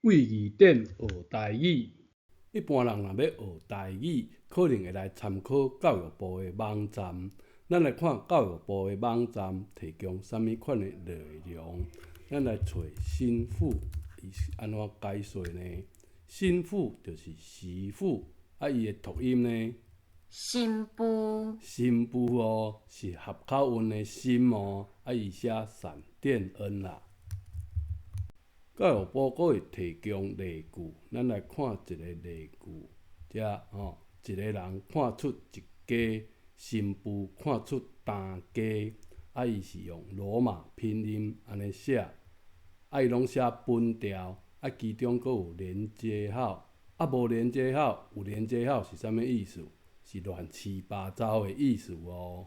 對字典學台語。一般人若欲學台語，可能會來參考教育部的網站。咱來看教育部的網站提供啥物款的內容。咱來揣新婦，伊是按怎解說呢？新婦就是媳婦，啊，伊的讀音呢？新婦。新婦哦，是合口韻的心哦，啊，伊寫閃電 N 啦。教育部閣會提供例句，咱來看一个例句，遮吼，一个人看出一家，新婦看出當家，啊，伊是用羅馬拼音按呢寫，啊，伊攏寫本調，啊，其中閣有連接號，啊，無連接號，有連接號是啥物意思？是亂七八糟的意思哦。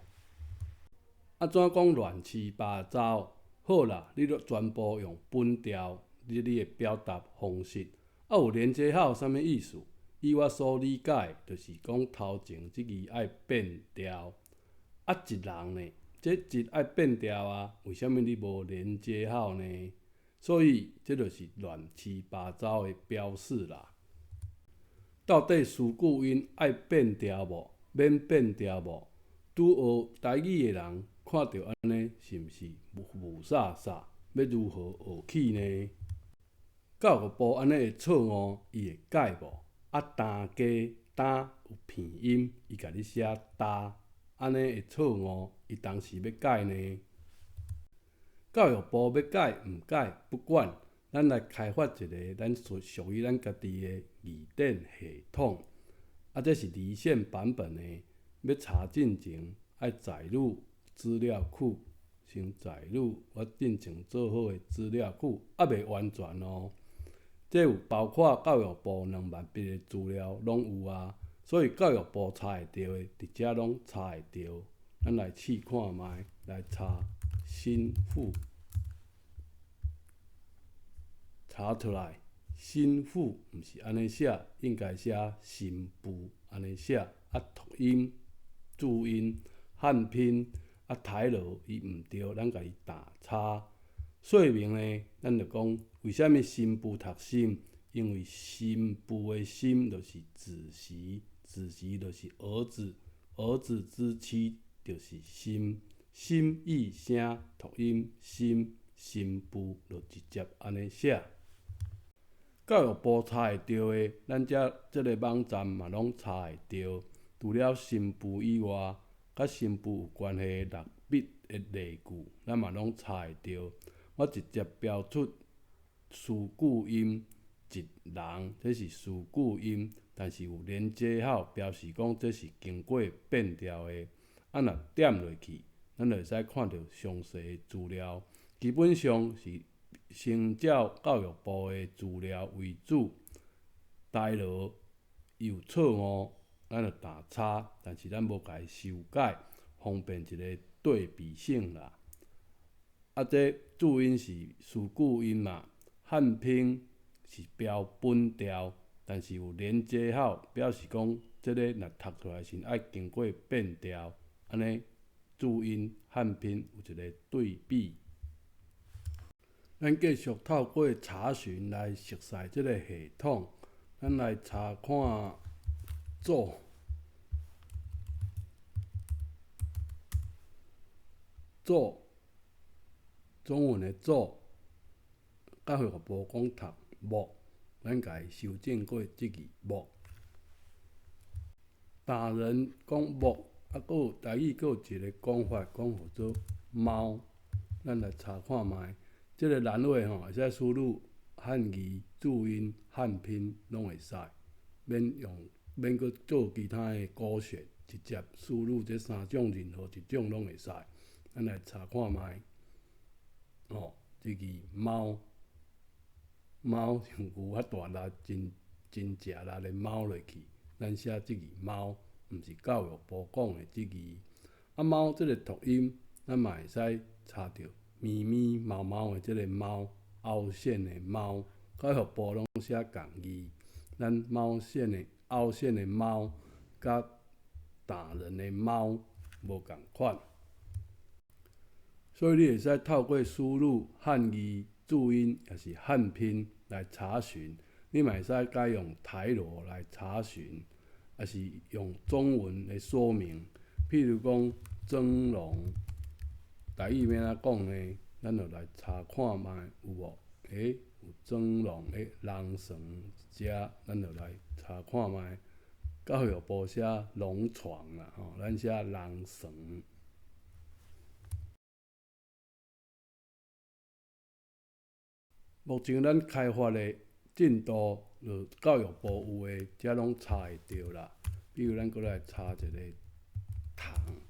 啊，怎講亂七八糟？好啦，你著全部用本調。你的表達方式，啊有連接號啥物意思？以我所理解，就是講頭前這字愛變調。啊，一人呢，這一愛變調啊，為啥物你無連接號呢？所以這就是亂七八糟的標示啦。到底四句音愛變調無？免變調無？拄學台語的人看著按呢，是毋是霧煞煞？欲如何學起呢？教育部按呢的錯誤，伊會改無？啊，當家擔有鼻音，伊共你寫擔，按呢的錯誤，伊當時欲改呢？教育部欲改毋改不管，咱來開發一个咱屬於咱家己的字典系統。啊，這是離線版本的，欲查進前愛載入資料庫，先載入我進前做好的資料庫，猶未完全哦。這有包括教育部2萬筆的資料攏有啊，所以教育部查會著的，佇遮攏查會著。咱來試看覓，來查新婦，查出來，新婦毋是按呢寫，應該寫新婦按呢寫。啊，讀音、注音、漢拼、啊台羅伊毋對，咱共伊打叉。說明呢，咱就講為啥物新婦讀心？因為新婦的心就是子媳，子媳就是兒子，兒子之妻就是心，心意聲讀音心，新婦就直接按呢寫。教育部查會著的，咱遮這个網站嘛攏查會著。除了新婦以外，佮新婦有關係的六筆的例句，咱嘛攏查會著。我直接標出四句音一人，這是四句音，但是有連接號，表示講這是經過變調的。啊，若點落去，咱就會使看著詳細的資料。基本上是先照教育部的資料為主。台羅有錯誤，咱就打叉，但是咱無共伊修改，方便一个對比性啦。啊，這注音是四句音嘛，漢拼是標本調，但是有連接號，表示講這个若讀出來時愛經過變調，按呢注音漢拼有一个對比。咱繼續透過查詢來熟悉這个系統，咱來查看做做。中文的做，教育部講讀木，咱共伊修正過這字木。大人講木，啊，閣有台語閣有一个講法，講號做貓。咱來查看覓，這个欄位吼，會使輸入漢字、注音、漢拼攏會使，免用免閣做其他的勾選，直接輸入這三種任何一種攏會使。咱來查看覓。吼，這字貓，貓像牛較大力，真真食力的貓落去，咱寫這字貓，毋是教育部講的這字。啊，貓這个讀音，咱嘛會使查著咪咪貓貓的這个貓，凹線的貓，教育部攏寫仝字，咱貓線的凹線的貓，佮大人的貓無仝款。所以你會使透過輸入漢字、注音，抑是漢拼來查詢，你嘛會使改用台羅來查詢，抑是用中文來說明。譬如講蒸籠，台語欲按怎講呢？咱就來查看覓有無？有蒸籠的籠床遮，咱就來查看覓。教育部寫籠床啦，吼，咱寫籠床。目前咱開發的進度，就教育部有的，遮攏查會著啦。比如咱閣來查一个蟲，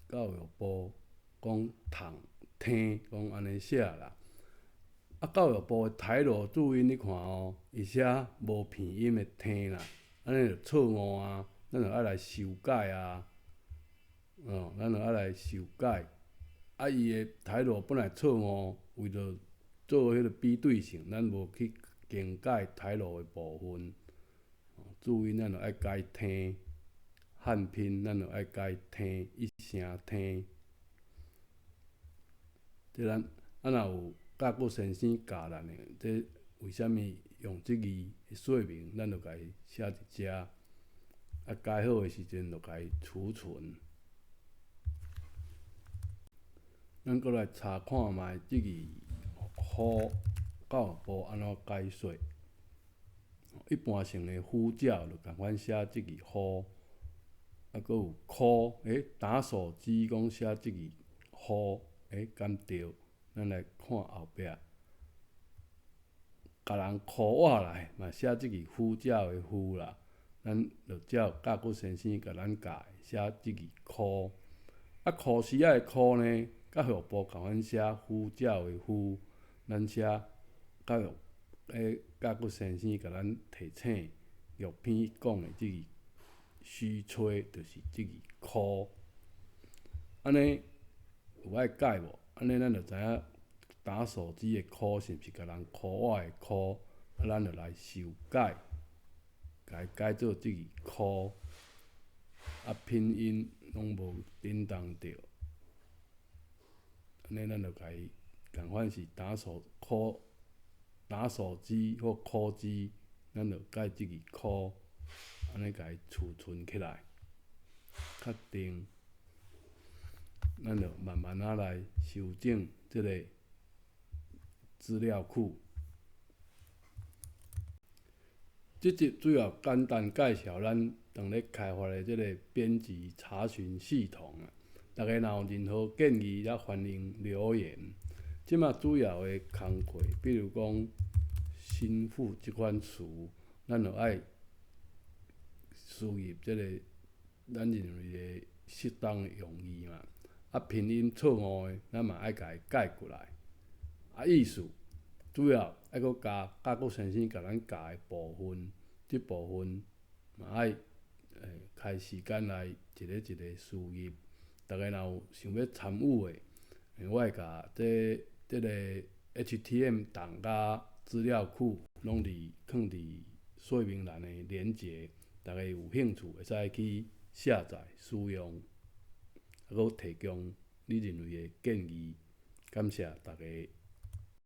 教育部講蟲聽，講按呢寫啦。啊，教育部的台羅注音你看哦，伊寫無鼻音的聽啦，按呢就錯誤啊，咱就愛來修改啊，哦，咱就愛來修改。啊，伊的台羅本來錯誤，為著做彼个比對性，咱無去更改台羅的部分。注音咱就愛改聽，漢拼咱就愛改聽，一聲聽。這咱啊，若有教國先生教咱的，這為啥物用這字說明，咱就共伊寫佇遮。啊，改好的時陣就共伊儲存。咱閣來查看覓這字呼教育部按怎解說？一般性的呼叫就仝款寫這字呼，啊，閣有箍，打手機講寫這字呼，敢對？咱來看後壁，共人箍倚來嘛寫這字呼叫的呼啦，咱就照教國先生共咱教的寫這字箍。啊，箍絲仔的箍呢，教育部仝款寫呼叫的呼，咱寫教育教國先生共咱提醒，玉篇講的這字虛吹，就是這字箍。按呢有愛改無？按呢咱就知影打手機的箍是毋是共人箍倚的箍，啊，咱就來修改，共伊改做這字箍，啊，拼音攏無振動著，按呢咱就共伊仝款是打手箍打手機或箍機，咱就改這字箍，按呢共伊儲存起來，確定。咱就慢慢仔來修正這个資料庫。這集主要簡單介紹咱當咧開發的這个編輯查詢系統啊。大家若有任何建議，也歡迎留言。這馬主要的工課，比如講新婦這款詞，咱就愛輸入這个咱認為的適當的用語嘛。啊，拼音錯誤的，咱嘛愛共伊改過來。啊，意思主要愛閣加教國先生共咱教的部分，這部分嘛愛開時間來一个一个輸入。大家若有想欲參與的，我會共這个 HTML 檔佮資料庫攏佇囥佇說明欄的連結，大家有興趣會使去下載使用。閣提供你認為的建議，感謝大家。